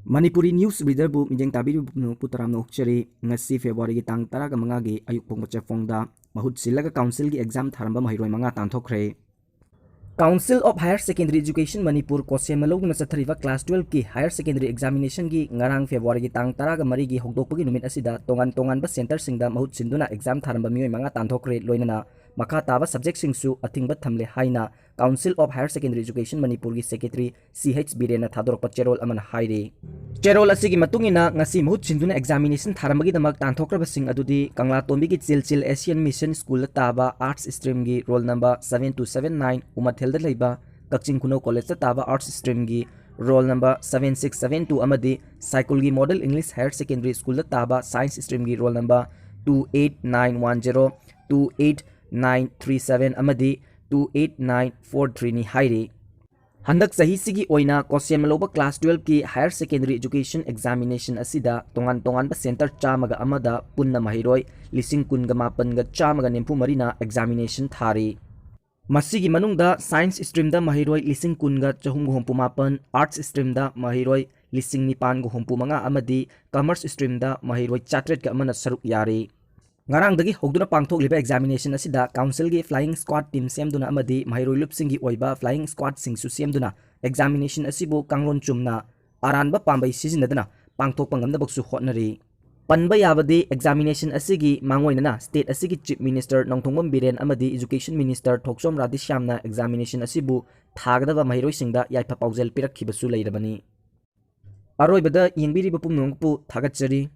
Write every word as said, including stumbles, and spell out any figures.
Manipuri News Readerꯕꯨ ꯃꯤꯠꯌꯦꯡ ꯇꯥꯕꯤꯔꯤꯕ ꯄꯨꯝꯅꯃꯛꯄꯨ ꯇꯔꯥꯝꯅ ꯑꯣꯛꯆꯔꯤ꯫ ꯉꯁꯤ Februaryꯒꯤ ꯇꯥꯡ ꯇꯔꯥꯒ ꯃꯉꯥꯒꯤ ꯑꯌꯨꯛ ꯄꯨꯡ ꯃꯥꯄꯟ ꯆꯥꯐꯣꯡꯗ ꯃꯍꯨꯠ ꯁꯤꯜꯂꯒ councilꯒꯤ exam ꯊꯥꯔꯝꯕ ꯃꯍꯩꯔꯣꯏ ꯃꯉꯥ ꯇꯥꯟꯊꯣꯛꯈ꯭ꯔꯦ꯫ Council of Higher Secondary Education Manipur ꯀꯣꯁꯦꯝꯅ ꯂꯧꯗꯨꯅ ꯆꯠꯊꯔꯤꯕ class twelveꯀꯤ higher secondary examinationꯒꯤ ꯉꯔꯥꯡ Februaryꯒꯤ ꯇꯥꯡ ꯇꯔꯥꯒ ꯃꯔꯤꯒꯤ ꯍꯧꯗꯣꯛꯄꯒꯤ ꯅꯨꯃꯤꯠ ꯑꯁꯤꯗ ꯇꯣꯉꯥꯟ ꯇꯣꯉꯥꯟꯕ centreꯁꯤꯡꯗ ꯃꯍꯨꯠ ꯁꯤꯟꯗꯨꯅ exam ꯊꯥꯔꯝꯕ ꯃꯤꯑꯣꯏ ꯃꯉꯥ ꯇꯥꯟꯊꯣꯛꯈ꯭ꯔꯦ꯫ ꯂꯣꯏꯅꯅ ꯃꯈꯥ ꯇꯥꯕ subjectꯁꯤꯡꯁꯨ ꯑꯊꯤꯡꯕ ꯊꯝꯂꯦ ꯍꯥꯏꯅ Council of Higher Secondary Education Manipurꯒꯤ secretary ꯁꯤ ꯑꯩꯆ ꯕꯤꯔꯦꯟꯅ ꯊꯥꯗꯣꯔꯛꯄ ꯆꯦꯔꯣꯜ ꯑꯃꯅ ꯍꯥꯏꯔꯤ꯫ ꯆꯦꯔꯣꯜ ꯑꯁꯤꯒꯤ ꯃꯇꯨꯡ ꯏꯟꯅ, ꯉꯁꯤ ꯃꯍꯨꯠ ꯁꯤꯟꯗꯨꯅ examination ꯊꯥꯔꯝꯕꯒꯤꯗꯃꯛ ꯇꯥꯟꯊꯣꯛꯈ꯭ꯔꯕꯁꯤꯡ ꯑꯗꯨꯗꯤ ꯀꯪꯂꯥꯇꯣꯝꯕꯤꯒꯤ ꯆꯤꯜꯆꯤꯜ Asian Mission Schoolꯗ ꯇꯥꯕ Arts streamꯒꯤ roll number seven two seven nine, ꯎꯃꯊꯦꯜꯗ ꯂꯩꯕ ꯀꯛꯆꯤꯡ ꯈꯨꯅꯧ Collegeꯇ ꯇꯥꯕ Arts streamꯒꯤ roll number seven six seven two ꯑꯃꯗꯤ ꯁꯥꯏꯀꯨꯜꯒꯤ Model English Higher Secondary Schoolꯗ ꯇꯥꯕ Science streamꯒꯤ roll number two eight nine one zero, two eight nine three seven ꯑꯃꯗꯤ two eight nine four threeꯅꯤ ꯍꯥꯏꯔꯤ꯫ ꯍꯟꯗꯛ ꯆꯍꯤꯁꯤꯒꯤ ꯑꯣꯏꯅ ꯀꯣꯁꯦꯝꯅ ꯂꯧꯕ class twelveꯀꯤ higher secondary education examination ꯑꯁꯤꯗ ꯇꯣꯉꯥꯟ ꯇꯣꯉꯥꯟꯕ centre ꯆꯥꯝꯃꯒ ꯑꯃꯗ ꯄꯨꯟꯅ ꯃꯍꯩꯔꯣꯏ ꯂꯤꯁꯤꯡ ꯀꯨꯟꯒ ꯃꯥꯄꯟꯒ ꯆꯥꯝꯃꯒ ꯅꯤꯐꯨ ꯃꯔꯤꯅ examination ꯊꯥꯔꯤ꯫ ꯃꯁꯤꯒꯤ ꯃꯅꯨꯡꯗ Science streamꯗ ꯃꯍꯩꯔꯣꯏ ꯂꯤꯁꯤꯡ ꯀꯨꯟꯒ ꯆꯍꯨꯝꯒ ꯍꯨꯝꯐꯨ ꯃꯥꯄꯟ, Arts streamꯗ ꯃꯍꯩꯔꯣꯏ ꯂꯤꯁꯤꯡ ꯅꯤꯄꯥꯟꯒ ꯍꯨꯝꯐꯨ ꯃꯉꯥ ꯑꯃꯗꯤ Commerce streamꯗ ꯃꯍꯩꯔꯣꯏ ꯆꯥꯇ꯭ꯔꯦꯠꯀ ꯑꯃꯅ ꯁꯔꯨꯛ ꯌꯥꯔꯤ꯫ ꯉꯔꯥꯡꯗꯒꯤ ꯍꯧꯗꯨꯅ ꯄꯥꯡꯊꯣꯛꯂꯤꯕ examination ꯑꯁꯤꯗ councilꯒꯤ flying squad team ꯁꯦꯝꯗꯨꯅ ꯑꯃꯗꯤ ꯃꯍꯩꯔꯣꯏ ꯂꯨꯞꯁꯤꯡꯒꯤ ꯑꯣꯏꯕ flying squadꯁꯤꯡꯁꯨ ꯁꯦꯝꯗꯨꯅ examination ꯑꯁꯤꯕꯨ ꯀꯥꯡꯂꯣꯟ ꯆꯨꯝꯅ ꯑꯔꯥꯟꯕ ꯄꯥꯝꯕꯩ ꯁꯤꯖꯤꯟꯅꯗꯅ ꯄꯥꯡꯊꯣꯛꯄ ꯉꯝꯅꯕꯁꯨ ꯍꯣꯠꯅꯔꯤ꯫ ꯄꯟꯕ ꯌꯥꯕꯗꯤ, examination ꯑꯁꯤꯒꯤ ꯃꯥꯡꯑꯣꯏꯅꯅ state ꯑꯁꯤꯒꯤ Chief Minister ꯅꯣꯡꯊꯣꯝꯕꯝ ꯕꯤꯔꯦꯟ ꯑꯃꯗꯤ Education Minister ꯊꯣꯛꯆꯣꯝ ꯔꯥꯙꯦꯁ꯭ꯌꯥꯝꯅ examination ꯑꯁꯤꯕꯨ ꯊꯥꯒꯗꯕ ꯃꯍꯩꯔꯣꯏꯁꯤꯡꯗ ꯌꯥꯏꯐ ꯄꯥꯎꯖꯦꯜ ꯄꯤꯔꯛꯈꯤꯕꯁꯨ ꯂꯩꯔꯕꯅꯤ꯫ ꯑꯔꯣꯏꯕꯗ ꯌꯦꯡꯕꯤꯔꯤꯕ ꯄꯨꯝꯅꯃꯛꯄꯨ ꯊꯥꯒꯠꯆꯔꯤ꯫